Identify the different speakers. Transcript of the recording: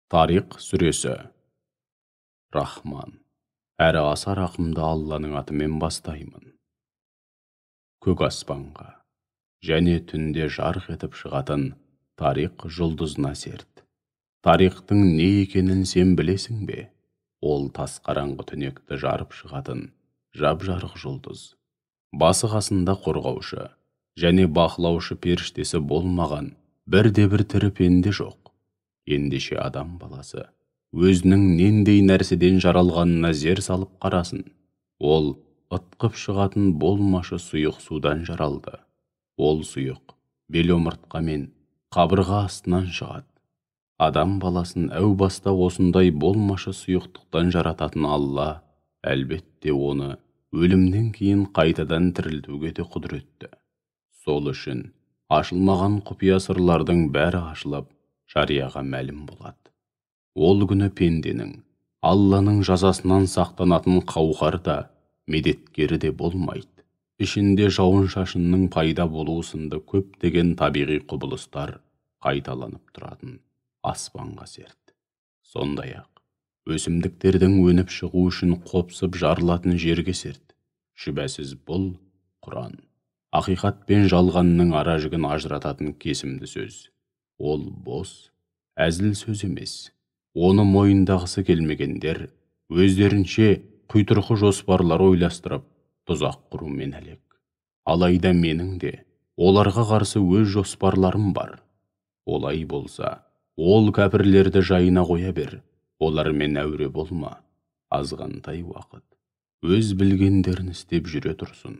Speaker 1: Тариқ сүресі. Рахман, әрі аса рақымды Алланың атымен бастаймын. Көк аспанға және түнде жарқ етіп шығатын Тариқ жұлдызына серт. Тариқтың не екенін сен білесің бе? Ол тас қараңғы түнекті жарып шығатын жап-жарық жұлдыз. Басы қасында қорғаушы және бақылаушы періштесі болмаған бірде-бір тірі пенде жоқ. Ендеше адам баласы өзінің нендей нәрседен жаралғанына зер салып қарасын. Ол ытқып шығатын болмашы сұйық судан жаралды. Ол сұйық бел омыртқа мен қабырға астынан шығады. Адам баласын әу баста осындай болмашы сұйықтықтан жарататын Алла, әлбетте оны өлімнен кейін қайтадан тірілтуге де құдіретті. Сол үшін ашылмаған құпия сырлардың бәрі ашылып, жарияға мәлім болады. Ол күні пенденің Алланың жазасынан сақтанатын қауқары да, медеткері де болмайды. Ішінде жауын-шашынның пайда болуы сынды көптеген табиғи құбылыстар қайталанып тұратын аспанға серт. Сондай-ақ, өсімдіктердің өніп шығу үшін қопсып жарылатын жерге серт. Шүбәсіз бұл Құран. Ақиқат пен жалғанның ара жігін ажырататын кесімді сөз. Ол бос, әзіл сөз емес. Оны мойындағысы келмегендер өздерінше құйтырқы жоспарлар ойластырып, тұзақ құрумен әлек. Алайда менің де оларға қарсы өз жоспарларым бар. Олай болса, ол кәпірлерді жайына қоя бер, олармен әуре болма. Азғантай уақыт өз білгендерін істеп жүре тұрсын.